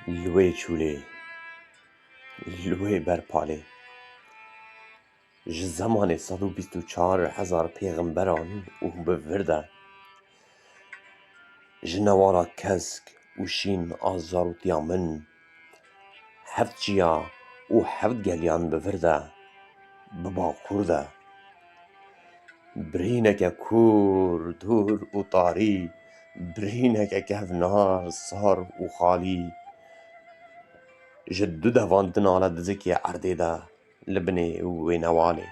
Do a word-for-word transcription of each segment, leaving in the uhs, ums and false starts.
Li wê çûlê, li wê berpalê, ji zemanê sed û bîst û çar hezar pêxemberan û bi vir de, ji newala kesk û şîn a zarûtiya min, heft çiya û heft geliyan bi vir de, bi bakur de. Birîneke kûr, dûr û tarî, birîneke kevnar, sar û xalî. Ji du devan dinala dizikê erdê de li binê wê newalê.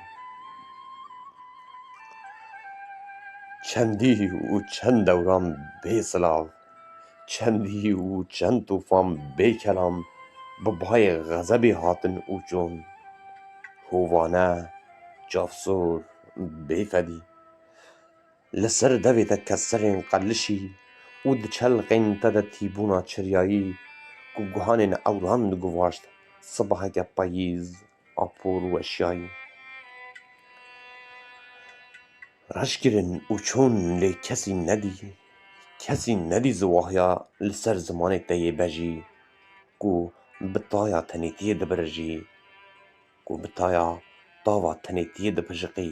Çendî û çend dewran bê silav, çendî û çend tûfan bê kelam bi bayê xezebê hatin û çûn. Hovane, çavsor, bêfedî. Li ser devê te keserên qelişî û di çelqên te de tîbûna çiryayî ku guhanên ewran diguvaşt sibaheke payîz a por weşiyayî. Reş kirin û çûn lê kesî nedî, kesî nedî ziwahiya li ser zimanê te yê bejî ku bi taya tenêtiyê dibirijî, ku bi taya tava tenêtiyê dipijiqî,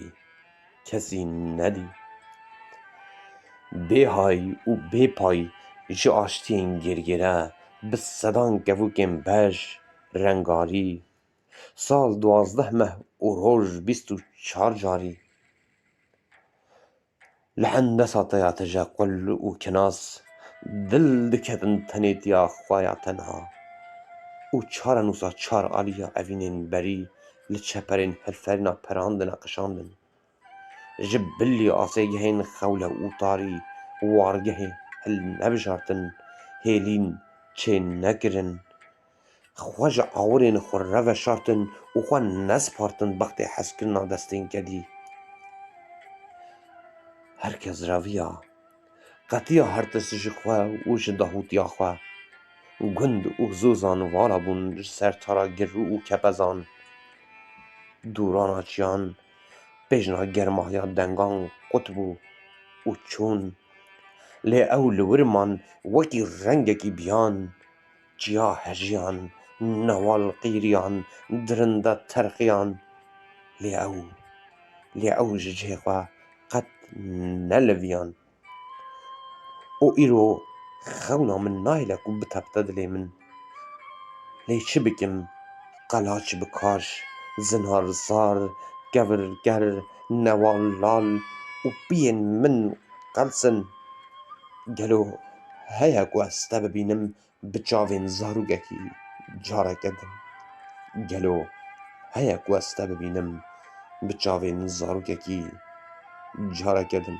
kesî nedî. Bêhay û bêpay ji aştiyên gêrgêre bi sedan kevokên bej, rengarî, sal duwazdeh meh û roj bîst û çar carî. Li hendesa te ya tije qul û kinas, dil diketin tenêtiya xwe ya tenha û çarenûsa çar aliya evînên berî li çeperên hilferîna peran dinaqişandin. Ji bilî asêgehên xewle û tarî wargehê hilnebijartin, hêlîn çênekirin. Xwe ji awirên xwe re veşartin û xwe nespartin bextê hezkirina destên kedî. Her kes reviya, qetiya her tişt ji xwe û ji dahûtiya xwe. Gund û zozan vala bûn ji ser tara gir û kepezan. Dûrana çiyan pêjna germahiya dengan qut bû û çûn. Lê ew li wir man wekî rengekî biyan. Çiya hejiyan, newal qîriyan, dirinde terqiyan. Lê ew, lê ew ji cihê xwe qet neliviyan. Û îro xewna min nahêle ku bitepte dilê min. Lê çi bikim? Qelaç bi kaş, zinar zar, kevir ker, newal lal û piyên min qels in. Gelo heye ku ez te bibînim bi çavên zarokekî careke din? Gelo heye ku ez te bibînim bi çavên zarokekî careke din?